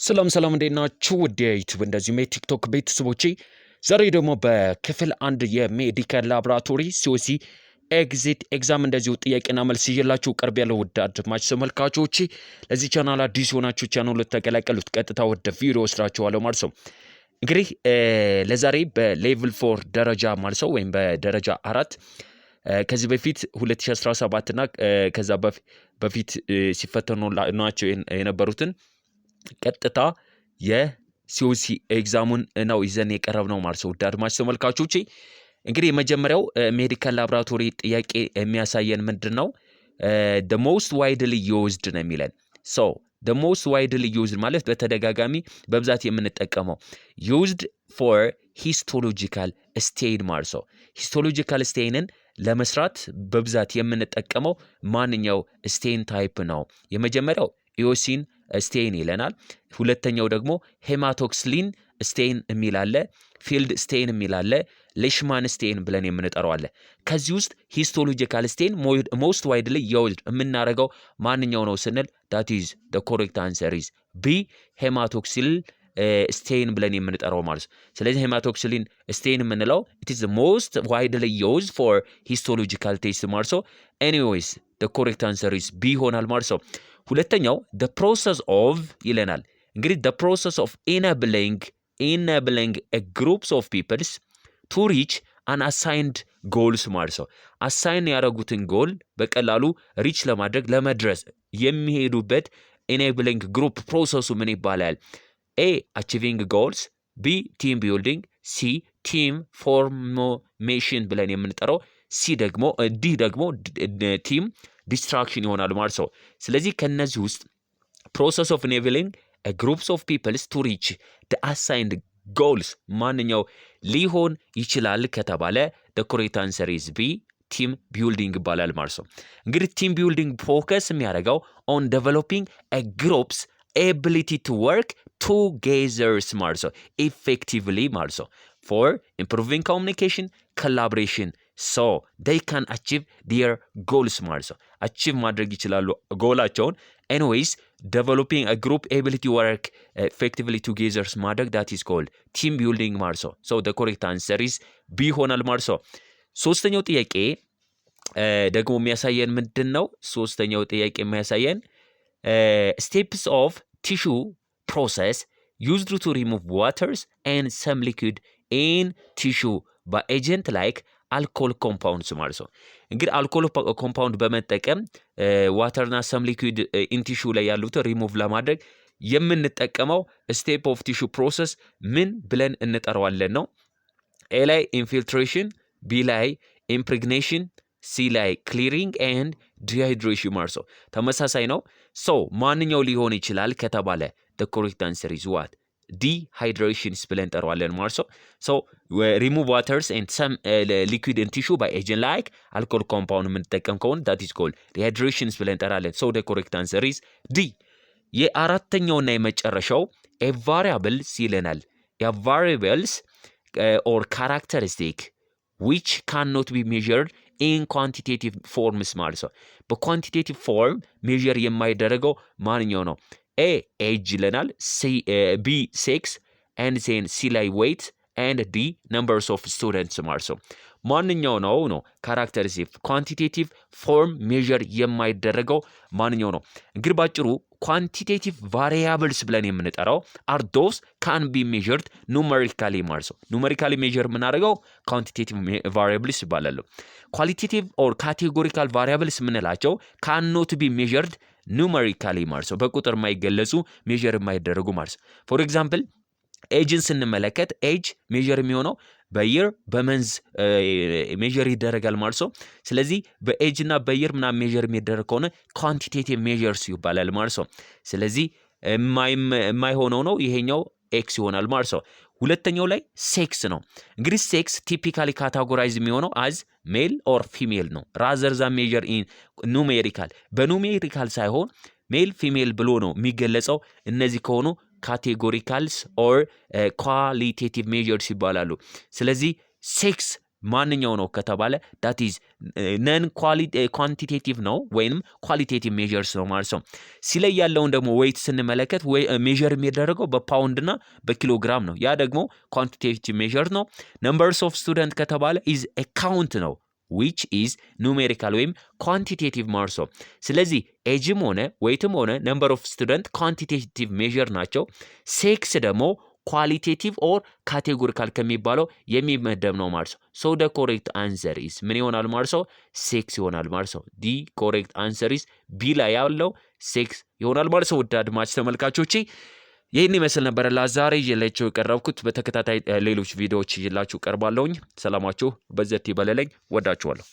ሰላም ሰላም፣ እንዴት ናችሁ? ውድ የ YouTube እንደዚሁም የ TikTok ቤተሰቦቼ፣ ዛሬ ደግሞ በክፍል አንድ የ medical laboratory COC exit exam እንደዚሁ ጥያቄና መልስ ይዤላችሁ ቀርቤያለሁ ውድ አድማጭ ተመልካቾቼ፣ ለዚህ ቻናል አዲስ የሆናችሁ ቻናሉ ልትቀላቀሉት ቀጥታ ወደ ቪዲዮ ወስዳችኋለሁ ማለት ነው። እንግዲህ ለዛሬ በ level 4 ደረጃ ማለት ነው ወይም በደረጃ 4 ከዚህ በፊት 2017 እና ከዛ በፊት ሲፈተኑ ናቸው የነበሩትን ቀጥታ የ COC exam ኡን ነው ይዘን የቀረብነው ማለት ነው። ውድ አድማጭ ተመልካቾቼ፣ እንግዲህ የመጀመሪያው medical laboratory ጥያቄ የሚያሳየን ምንድን ነው? The most widely used ነው የሚለን። So the most widely used ማለት በተደጋጋሚ በብዛት የምንጠቀመው used for histological stain ማለት ነው። Histological stain ን ለመስራት በብዛት የምንጠቀመው ማንኛው stain type ነው? የመጀመሪያው eosin stain ይለናል። ሁለተኛው ደግሞ hematoxylin stain የሚል አለ። Field stain የሚል አለ። Leishman stain ብለን የምንጠራው አለ። ከዚህ ውስጥ histological stain most widely used የምናደርገው ማንኛው ነው ስንል that is the correct answer is B, hematoxylin stain ብለን የምንጠራው ማለት ነው። ስለዚህ hematoxylin stain የምንለው it is most widely used for histological test ማለት ነው። Anyways, the correct answer is B ይሆናል ማለት ነው። ሁለተኛው the process of ይለናል። እንግዲህ the process of enabling groups of peoples to reach an assigned goals ማለት ነው። Assign ያደረጉትን ጎል በቀላሉ reach ለማድረግ ለመድረስ የሚሄዱበት enabling group process ኡ ምን ይባላል? A, achieving goals፣ B, team building፣ C, team formation ብለን የምንጠራው፣ C ደግሞ D ደግሞ team destruction ይሆናል ማለት ነው። ስለዚህ ከነዚህ ውስጥ process of enabling groups of peoples to reach assigned goals ማንኛው ሊሆን ይችላል ከተባለ the correct answer is B, team building ይባላል ማለት ነው። እንግዲህ team building focus የሚያደርገው on developing group's ability to work togethers ማለት ነው፣ effectively ማለት ነው፣ for improving communication, collaboration, so they can achieve their goals ማለት ነው። Achieve ማድረግ ይችላሉ ጎላቸውን። Anyways, developing group ability work effectively togethers ማድረግ that is called team building ማለት ነው። So the correct answer is B ይሆናል ማለት ነው። ሶስተኛው ጥያቄ ደግሞ የሚያሳየን ምንድን ነው? ሶስተኛው ጥያቄ የሚያሳየን ስቴፕስ ኦፍ ቲሹ ፕሮሰስ ዩዝድ ቱ ሪሙቭ ዋተርስ ኤንድ ሰም ሊኩዊድ ኢን ቲሹ በኤጀንት ላይክ አልኮል compounds ማለት ነው። እንግዲህ alcohol compound በመጠቀም water ና some liquid in tissue ላይ ያሉትን ሪሙቭ ለማድረግ የምንጠቀመው step of tissue process ምን ብለን እንጠራዋለን ነው። A ላይ infiltration፣ B ላይ impregnation፣ C ላይ clearing and dehydration ማለት ነው። ተመሳሳይ ነው። So ማንኛው ሊሆን ይችላል ከተባለ the correct answer is what? Dehydrations ብለን እንጠራዋለን ማለት ነው። ሶ ሪሙቭ ዋተርስ ኤንድ ሰም ሊኩዊድ ኢን ቲሹ ባይ ኤጀንት ላይክ አልኮል compound የምንጠቀም ከሆነ that is called dehydrations ብለን እንጠራለን። So the correct answer is D። የአራተኛውና የመጨረሻው a variables ይለናል። የ variables or characteristic ዊች ካን ኖት ቢ ሜዠርድ ኢን ኳንቲቴቲቭ ፎርምስ ማለት ነው። በ quantitative form measure የማይደረገው ማንኛው ነው? A, age ይለናል። B, sex, and then C ላይ weight, and D, numbers of students ማለት ነው። ማንኛው ነው characteristic quantitative form measure የማይደረገው ማንኛው ነው? እንግዲህ ባጭሩ quantitative variables ብለን የምንጠራው are those can be measured numerically ማለት ነው። Numerically measure የምናደርገው quantitative variables ይባላሉ። Qualitative or categorical variables የምንላቸው ካኖት ቢ ሜዠርድ ኑመሪካሊ ማለት ነው። በቁጥር የማይገለጹ measure የማይደረጉ ማለት ነው። For example, age ን ስንመለከት age measure የሚሆነው በ year በ month measure ይደረጋል ማለት ነው። ስለዚህ በ age እና በ year ምናምን measure የሚደረግ ከሆነ quantitative measures ይባላል ማለት ነው። ስለዚህ የማይሆነው ነው ይሄኛው X ይሆናል ማለት ነው። ሁለተኛው ላይ sex ነው። እንግዲህ sex typically categorize የሚሆነው as male or female ነው። Rather than measure in numerical፣ በ numerical ሳይሆን male female ብሎ ነው የሚገለጸው። እነዚህ ከሆኑ categoricals or qualitative measures ይባላሉ። ስለዚህ sex ማንኛው ነው ከተባለ that is non quantitative ነው ወይንም qualitative measures ነው ማለት ነው። C ላይ ያለውን ደግሞ weight ስንመለከት measure የሚደረገው በፓውንድ እና በኪሎግራም ነው። ያ ደግሞ quantitative measure ነው። Numbers of student ከተባለ is a count ነው፣ which is numerical ወይም quantitative ማለት ነው። ስለዚህ age ም ሆነ weight ም ሆነ number of student quantitative measure ናቸው። Sex ደግሞ qualitative or categorical ከሚባለው የሚመደብ ነው ማለት ነው። So the correct answer is ምን ይሆናል ማለት ነው? Sex ይሆናል ማለት ነው። The correct answer is B ላይ ያለው sex ይሆናል ማለት ነው። ውድ አድማጭ ተመልካቾቼ፣ ይህን ይመስል ነበረ ለዛሬ ይዤላችሁ የቀረብኩት። በተከታታይ ሌሎች ቪዲዮዎች ይዤላችሁ ቀርባለሁኝ። ሰላማችሁ ብዝት ይበልልኝ። ወዳችኋለሁ።